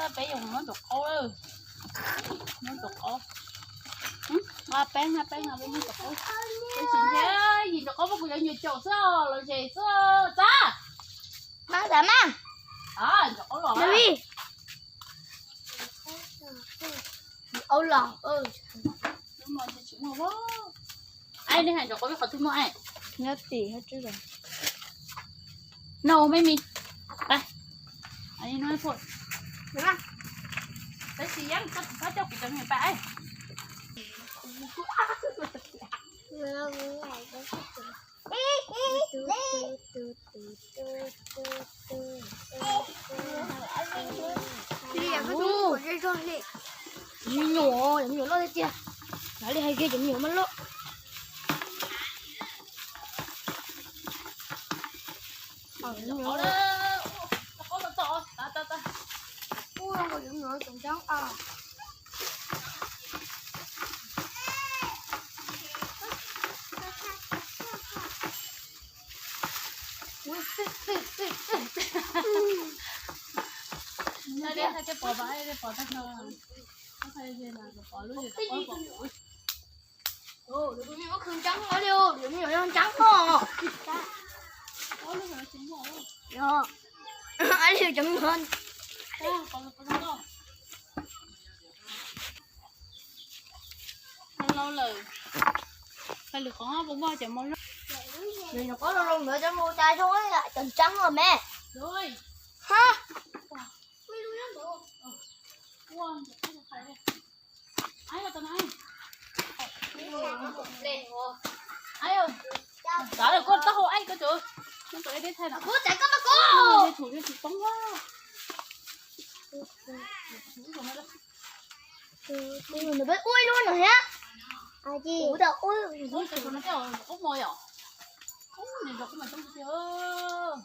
Peb yuav muab tus qaub, muab tus qaub, nqa peb, nqa peb, nqa peb muab tus qaub. Peb tsis ntshai, yim tus qaub muab kuv cov me nyuam caum xwb, los zes xwb. Txav, mas txav mas, tus qaub los, tus qaub los. Ai, nej hais tus qaub qhov twg muaj ai? Nyob tim hab tsuj los. No, maybe. Pab, no, tab sis yeej koj tsis txhob coj kuv cov me nyuam pab. Me nyuam, me nyuam loj tiag tiag. Lawv li hais kiag cov me nyuam mas loj. Lawv tus me nyuam khwv ntseeb li, lawv tus me nyuam yog ntseeb os. Lawv cov me nyuam Nws nyuam qhuav los los ntawd cov mus tas zog, cov ntseeb os me. Ha. Koj taub hau aib koj tus, koj tus deb thaij no. Kuv txais koj mas koj. Nws peb ua ib lub no thiab. Ua ib lub no thiab. Ub, nws zov koj mas coob tiag.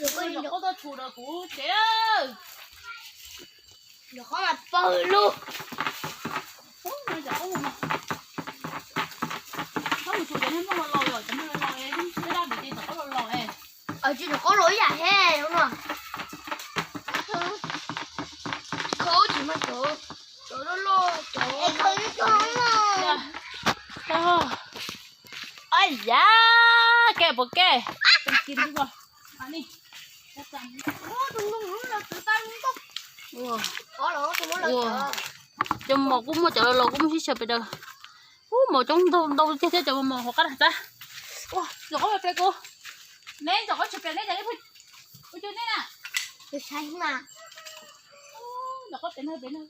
Zov koj tau tshum rau kuv tsev. Zov qhov mas pawg lug. Tsis zov qhov los los, tsis zov qhov los los. Khawb tsis mas cov, cov loj loj cov. Ai ya, ke puas ke? Cov mos kuj muaj cov los los kuj muaj sib xyaw pes daws. Ub, mos coob ntau ntau tiag thiab cov mos hauv qab dag txab. Ua, zov qhov plias kuv. Neb zov qhov tsis plias neb cas ib phu ua cuag neb na. Saib mas. Zov qhov plias no pem no.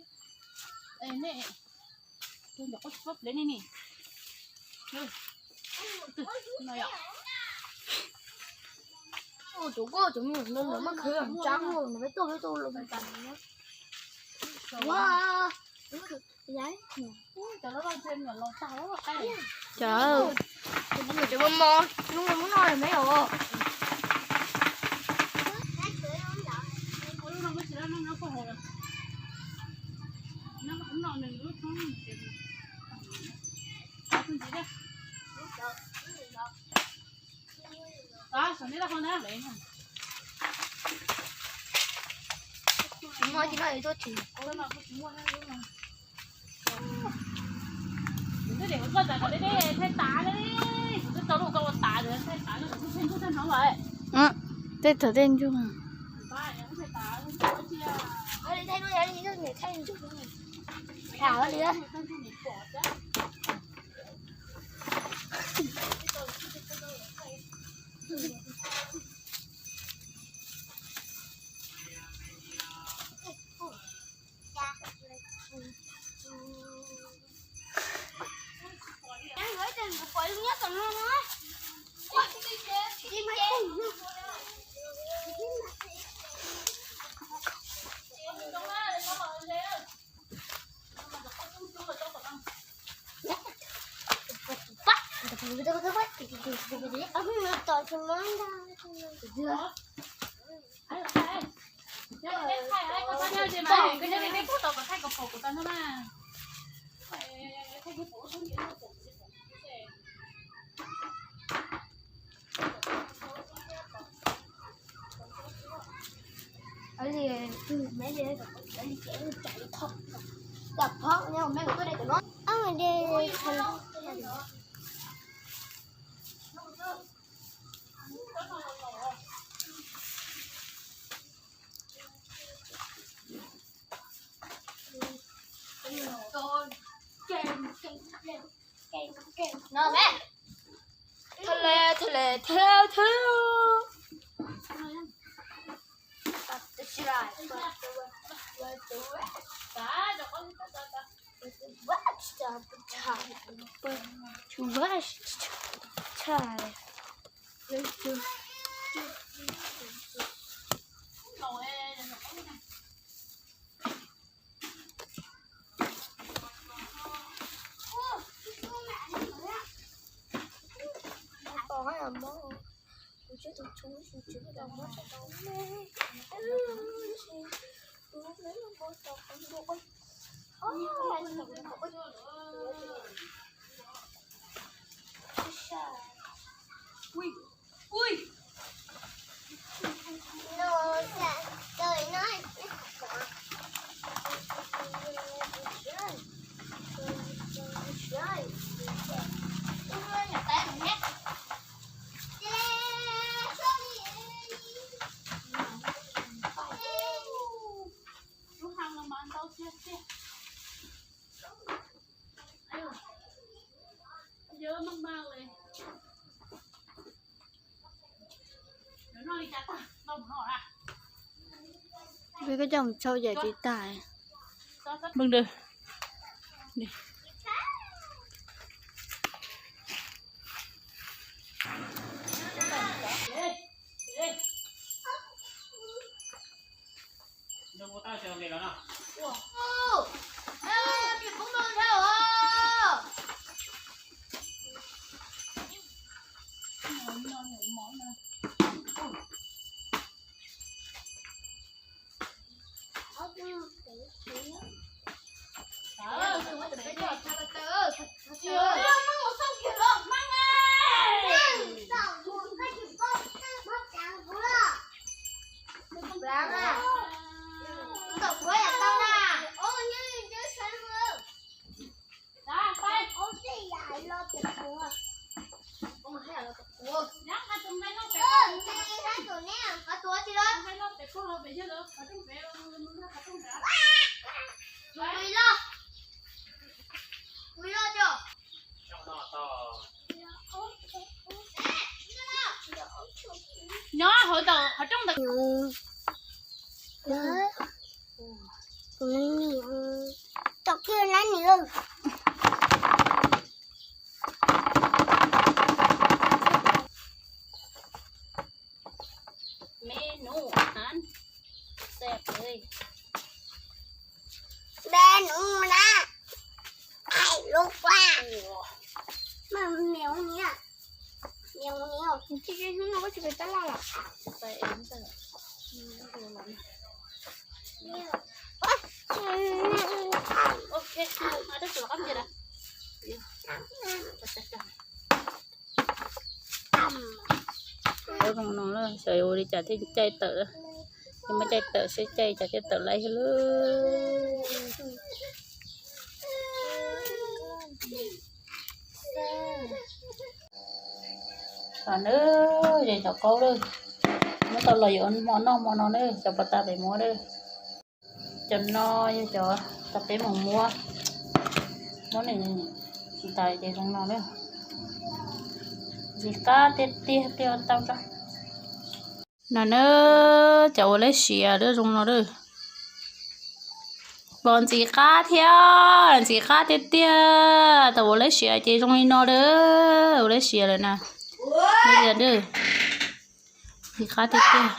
Nej, zov qhov tsis plias nej ni. Tus koj cov me nyuam no lawv muab khwv ntseeb, nws peb tuaj peb tuaj los. Ua, cov, cov mos mos hnub no muab noj lawm me os. Tej thaum tej ntsuag. No me. Thale, thale, thale, thale. Peb koj coj mus tsau yam tsis tas. Npee dw. Nyob hauv ntawm qhov rooj ntawd. Tom kiag lab ni. Menu ăn. Seb, menu na. Ai, lub qua. Menu ni. Menu ni. Tsis, hnub no koj tsis pes tab laj los? Ok, rau tus los qab ntiag. Ua zoo no xyov yuav ua li cas thiaj caij tawm. Ces muab caij tawm seb caij cas thiaj tawm laib thiab lauj. Os nawb, ces cov qaub lawm, muab tau los yuav hmo noj hmo no nawb, cov pas tas pem muab nawb. Cov no yog cov, cov peb mus muab, muab nws ntais ces zoo no nawb. Ntxim qab tiag tiag, ua tau tso. No nawb, cov ua leb siav lawm zoo no lawm. Pom ntxim qab thiab, ntxim qab tiag tiag, thaum ua leb siav ces zoo li no lawm, ua leb siav lawm na. Ntxim qab tiag tiag.